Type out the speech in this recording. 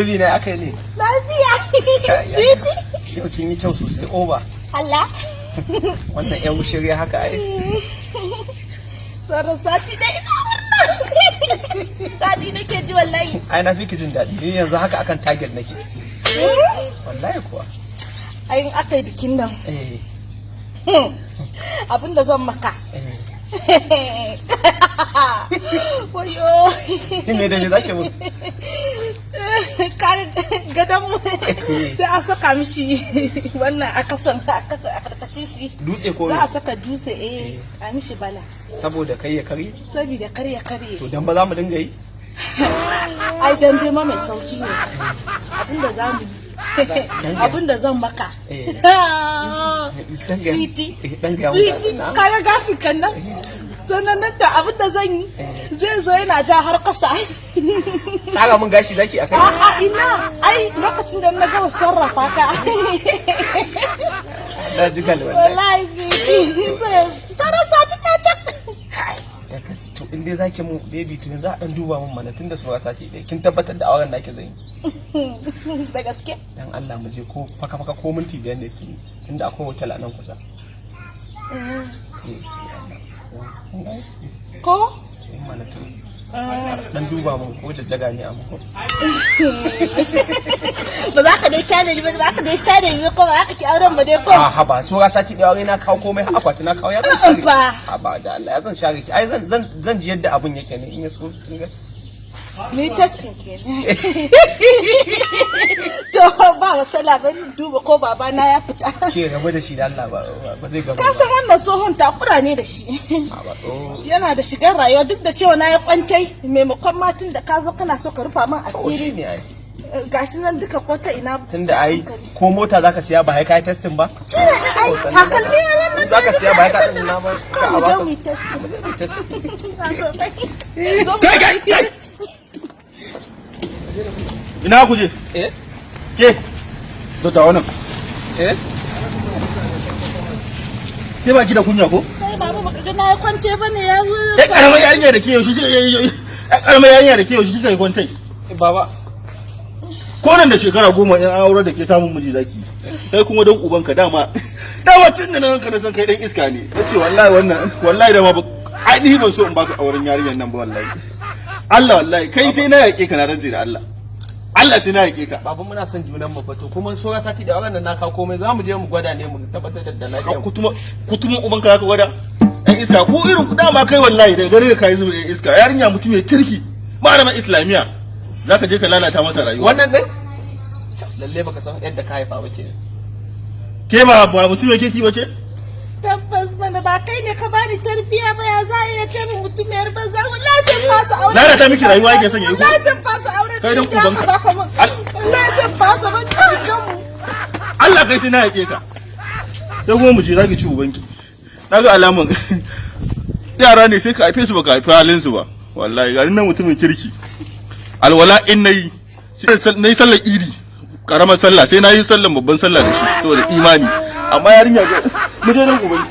Baby na, aka yi ne? Lafiya. Sweetie. Yau kin yi kyau sosai, over. Allah. Wannan yan shirya haka ai. Sauran sati ɗaya, ina murna. Daɗi nake ji wallahi. Ai na fi ki jin daɗi. Ni yanzu haka akan target nake. Wallahi kuwa. Ai in aka yi bikin nan, abin da zan maka. Wayo. Ni me da me zaki mun? Gadon mu sai an saka mishi wannan a kasan, a karkashin shi. Dutse ko Za me? a saka dutse, eh, a mishi balance. Saboda kai ya karye? Saboda kar ya karye. To dan ba za mu dinga yi? Ai dambe ma mai sauki ne. Abinda za mu yi, abinda zan maka. Sweetie. Dan ga. Sweetie, kaga gashin kan nan, sannan nan da abinda zan yi, zai zo yana ja har kasa. Tara mun gashi zaki akai? A'a, ina, ai lokacin da na gama sarrafa ka. Na ji gal wallahi. Wallahi sweetie, sauran sati ta cak. Da to in dai zaki mun, baby, to yanzu a dan duba mun mana tunda su sati ɗaya. Kin tabbatar da auren naki zan yi? Da gaske. Dan Allah mu je, ko faka faka ko minti 5 ne, tunda akwai hotel a nan kusa. Eh. Ko? In mana, to dan duba mun ko jajjaga ne a muku. Ba za ka dai kyale ni ba, ba za ka dai share ni ko ba za ka ki auren ba dai ko? A haba, so sati ɗaya aure, na kawo komai har akwati na kawo, ya zan share ki? Ba. Haba da Allah, ya zan share ki? Ai zan ji yadda abun yake ne in ya so, kin ga. Ni testing kenan. To ba masala, bari in duba ko babana ya fita. Ke rabu da shi da Allah, ba ba zai gaba. Ka san wannan tsohon takura ne da shi. A ba tsoho. Yana da shigar rayuwa, duk da cewa na yi kwantai maimakon matin da ka zo kana so ka rufa min To shi asiri. ne ai. Gashi nan duka ko ta ina. Tunda ai ko mota zaka siya ba sai kai testing ba. Shi ne ai, takalmi na nan. Zaka siya ba ka na ba. Ka mu je mu yi testing. Kai, kai, kai! Ina ku je? Eh. Ke? Zo ta wannan. Eh. Ke ba ki da kunya ko? Kai baba, baka ga na yi kwante bane ya zo. Eh, karamar yarinya da ke yaushe kika, karamar yarinya da ke yaushe kika yi kwantai? Baba. Ko nan da shekara 10 in an aure da ke, samun miji zaki. Kai kuma don ubanka, dama dama tun da nan ka na san kai dan iska ne. Nace wallahi wannan, wallahi dama ba ainihi ban so in baka auren yarinyar nan ba wallahi. Allah, wallahi kai sai na yaƙe ka, na rantse da Allah. Allah sai na yaƙe ka. Baba, muna son junan mu fa, to kuma so sati da auren nan, na kawo komai, za mu je mu gwada ne mu tabbatar da Ka lafiyar mu. Kutuma kutuma ubanka zaka gwada. Ɗan iska ko irin ku dama kai, wallahi daga gare ka kai zuba ɗan iska. Yarinya mutum ya kirki, malamin islamiya, zaka je ka lalata mata rayuwa. Wannan din lalle baka san yadda ka haifa ba kenan. Ke ba ba mutum ya kirki bace? Tabbas mana, ba kai ne ka bani tarbiya ba, ya za a iya ce min mutumiyar banza? Wallahi sai fasa aure. Lalata miki rayuwa yake son ya yi ko? Wallahi sai fasa aure. Kai dan da haka ubanka. zaka min. Wallahi sai fasa, ban cikin mu. Allah kai sai na yaƙe ka. Sai kuma mu je, zaki ci ubanki. Naga alaman yara ne, sai ka haife su baka haifi halin su ba. Wallahi ga nan mutumin kirki. Alwala in nayi, sai nayi sallar Idi, karamar sallah, sai nayi sallar babban sallah da shi saboda imani. Amma yarinya ga mu je dan ubanki.